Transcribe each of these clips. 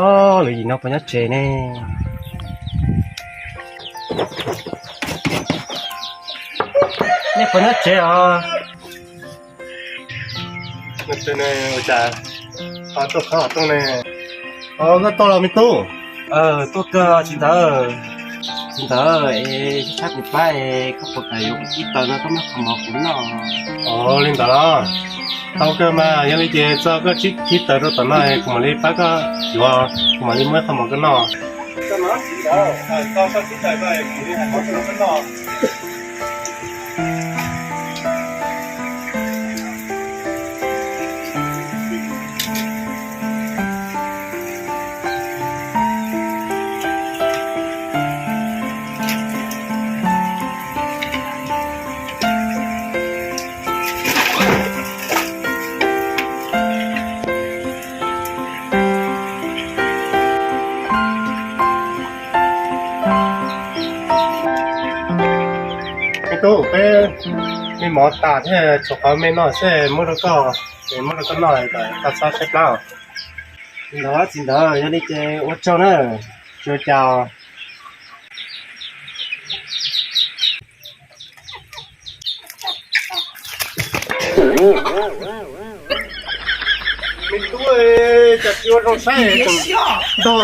Ob, lawv yim no puas nyob tsev ne? Nej puas nyob tsev os? Ua cas ho tuaj khawb hauv rooj ne? Koj tuaj los me tub? Tuaj kawg txiv ntxawm. Txiv ntxawm, es tshaib kuv plab es koj puas kam yuav kuv tib taws no koj muab kho mov kuv noj? Ov, li ntawd los tau kawg mas, yog li ces txog koj tib taws rau tom no kuv mam li pab koj yuav, kuv mam li muab qho mov koj noj. Me tub, peb me mov tas thiab, tshuav qhov me no xwb, muab rau koj, muab rau koj noj kom koj txhob tshaib plab. Txiv ntxawm, txiv ntxawm, yog li ces ua tsaug na, tsis ua cas. Me tub, cas tsis ua zoo saib, tseem ntog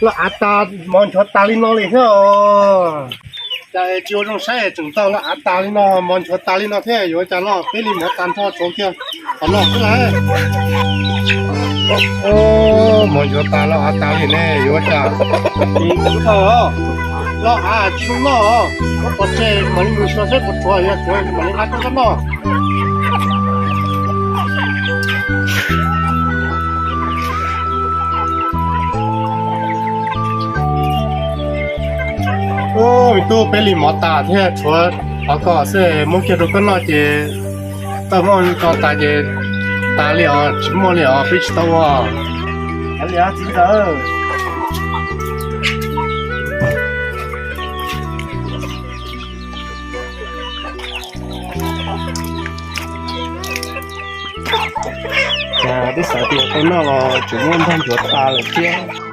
los av tas, mov nchuav tas li no li thiab os. Cas tsis ua zoo saib, tseem ntog los av tas li no, mov nchuav tas li no thiab, yuav cas los peb li mov tas nrho tshuav kiag qhov no xwb lawm. Mov nchuav tas los av tas li ne, yuav cas? Los av tsis zoo noj, muab pov tseg mam li mus xyuas saib puas tshuav, yog tshuav mam li nqa tuaj noj. Me tub, peb li mov tas thiab tshuav qhov ko xwb, muab kiag rau koj noj ces koj muab ko tas ces tas li os, tsis muaj li os, peb tsis tau ua. Li txiv ntxawm. Cas twb xav tias tau noj los tseem muab ntog nchuav tas lawm thiab.